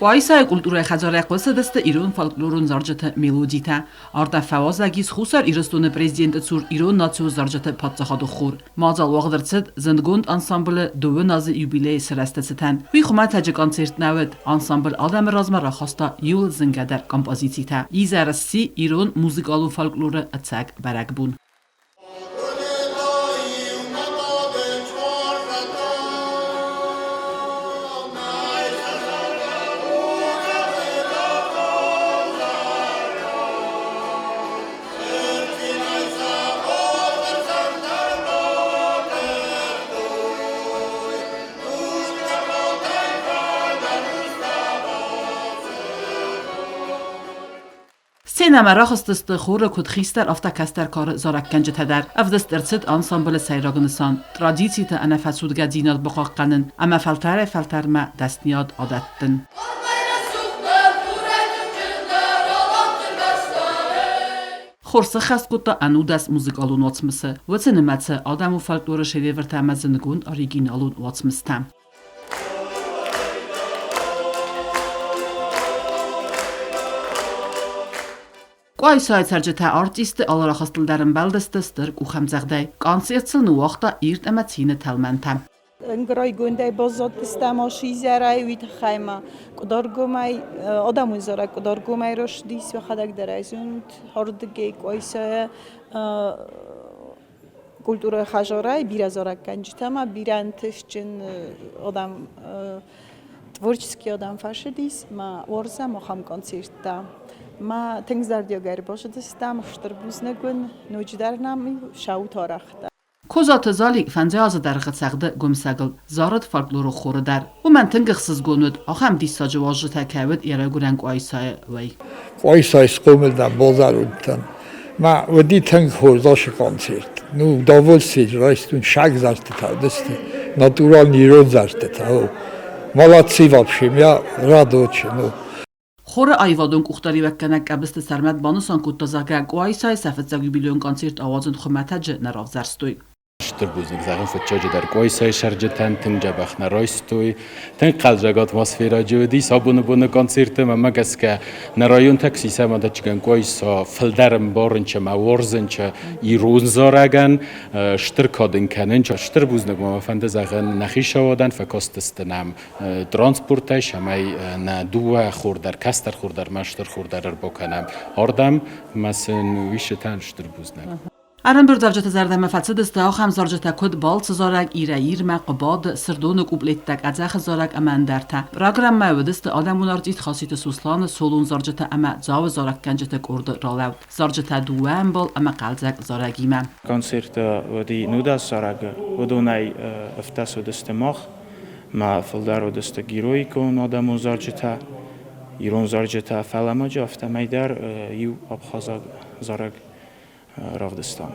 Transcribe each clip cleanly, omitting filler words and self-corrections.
Къуайсайы культурӕйы хӕдзарӕй хъуысыдысты ирон фольклорон зарджыты мелодитӕ. Ардӕм фӕуазӕг ис Хуссар Ирыстоны президенты цур ирон национ зарджыты паддзахадон хор. Мадзал уагъд ӕрцыд зындгонд ансамблы дыууын азы юбилейы сырӕзты цытӕн. Уый хуымӕтӕджы концерт нӕ уыд. Ансамбль адӕмы размӕ рахаста иууыл зынгӕдӕр композицитӕ. Изӕр сси ирон музыкалон фольклоры ӕцӕг бӕрӕгбон. Сценӕмӕ рахызтысты хоры куыд хистӕр, афтӕ кӕстӕр кары зарӕггӕнджытӕ дӕр. Ӕвдыст ӕрцыд ансамблы сӕйраг нысан – традициты ӕнӕфӕцудгӕдзинад бахъахъхъӕнын ӕмӕ фӕлтӕрӕй-фӕлтӕрмӕ дӕсныйад адӕттын. Хор сӕххӕст кодта ӕнудӕс музыкалон уацмысы, уыцы нымӕцы адӕмон фольклоры шедевртӕ ӕмӕ зындгонд оригиналон уацмыстӕ. Къуайсайы цӕрджытӕ артистты алы рахызтыл дӕр ӕмбӕлдысты стыр къухӕмдзӕгъдӕй. Концерт сыл ныууагъта ирд ӕмӕ цины тӕлмӕнтӕ. Ӕнграйгондӕй баззадыстӕм ацы изӕрӕй, уый тыххӕй ма Къуыдаргомӕй, адӕмон зарӕг Къуыдаргомӕй растдис, йӕхӕдӕг дӕр ӕй зонут, ардыгӕй Къуайсайӕ культурӕйы хӕдзарӕй бирӕ зарӕггӕнджытӕ ма бирӕ ӕнтыстджын адӕм, творческий адӕм фӕцыдис ма уарзӕм ахӕм концерттӕ. Ма тынг зӕрдиагӕй ӕрбацыдыстӕм, стыр бузныг уын, ноджыдӕр нӕм саут арӕхтӕ. Козаты Залик фӕндзай азы дӕргъы цӕгъды гуымсӕгыл, зарыд фольклоры хоры дӕр. Уымӕн тынг ӕхсызгон уыд, ахӕм диссаджы уазджытӕ кӕй уыд йӕ райгуырӕн Къуайсайы, уый. Къуайсайы схъомыл дӕн, базар уыдтӕн. Мӕ уыди тынг хорз ацы концерт. Ну, удовольствие райстон сагдзӕрдтытӕ уыдысты, натуральный ирон зӕрдтытӕ. Молодцы вообще, я рад очень. Ну. Хоры аивадон къухдариуӕггӕнӕг Къӕбысты Сӕрмӕт банысан кодта, зӕгъгӕ, Къуайсайы сӕ фыццаг юбилейон концерт ауадзын хуымӕтӕджы нӕ равзӕрстой. Стыр бузныг зӕгъын фыццаджыдӕр Къуайсайы цӕрджытӕн, тынг дзӕбӕх нӕ райстой. Тынг хъӕлдзӕг атмосферӕ уыдис абоны боны концерты. Мӕнмӕ гӕсгӕ нӕ район такси самадӕтджыгӕн Къуайса фылдӕр ӕмбарынчы ӕмӕ уарзынчы ирон зарӕгӕн стыр кад ын кӕнын. Стыр бузныг ма мӕ фӕнды зӕгъын нӕ хицауадӕн, фӕкастысты нӕм транспортӕй, цӕмӕй нӕ дыууӕ хор дӕр, кӕстӕр хор дӕр ӕмӕ стыр хор дӕр ӕрбакӕнӕм ардӕм ӕмӕ сын уисытӕн стыр бузныг. Ӕрӕмбырдуӕвджыты зӕрдӕмӕ фӕцыдысты ахӕм зарджытӕ, куыд Балцы зарӕг, Ирӕ-Ирмӕ, Хъуыбады, Сырдоны къуплеттӕ, Къӕдзӕхы зарӕг ӕмӕ ӕндӕртӕ. Программӕйы уыдысты адӕмон артист Хаситы Сосланы солон зарджытӕ ӕмӕ Дзауы зарӕггӕнджыты къорды ралӕуд. Зарджытӕ дыууӕ ӕмбал ӕмӕ хъӕлдзӕг зарӕгимӕ. Концерты уыди нудӕс зарӕгы, уыдонӕй ӕфтӕс уыдысты мах. Мӕ фылдӕр уыдысты героикон адӕмон зарджытӕ, ирон зарджытӕ, фӕлӕ ма афтӕмӕй дӕр иу абхазаг зарӕг равдыстам.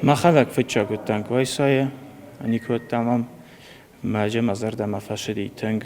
Мӕхӕдӕг фыццаг уыдтӕн Къуайсайы, никуы уыдтӕн ам. Мӕ мӕ зӕрдӕмӕ фӕцыди тынг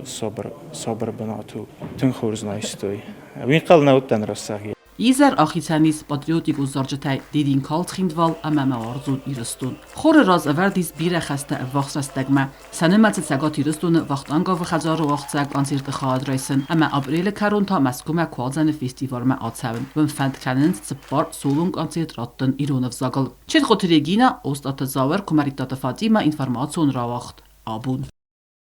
сабыр, сабыр бынат у, тынг хорз найстой. Уый ӕнхъӕл нӕ уыдтӕн рӕстӕг. Изӕр ахицӕн ис патриотикон зарджытӕй Дидинкал Цхинвал ӕмӕ Мӕ уарзон Ирыстон. Хоры раз ӕвӕрд ис бирӕ хӕстӕ ӕввахс рӕстӕгмӕ. Сӕ нымӕцы Цӕгат Ирыстоны Вахтанговы хӕдзары уагъдцӕуӕг концерты хайад райсын ӕмӕ апрелы кӕрон та Мӕскуымӕ Куадзӕны фестивалмӕ ацӕуын. Уым фӕнд кӕнынц цыппар солон концерт раттын ирон ӕвзагыл. Чырхъоты Регина, Остъаты Зауыр, Куымӕридтаты Фатимӕ, информацион рауагъд. Абон.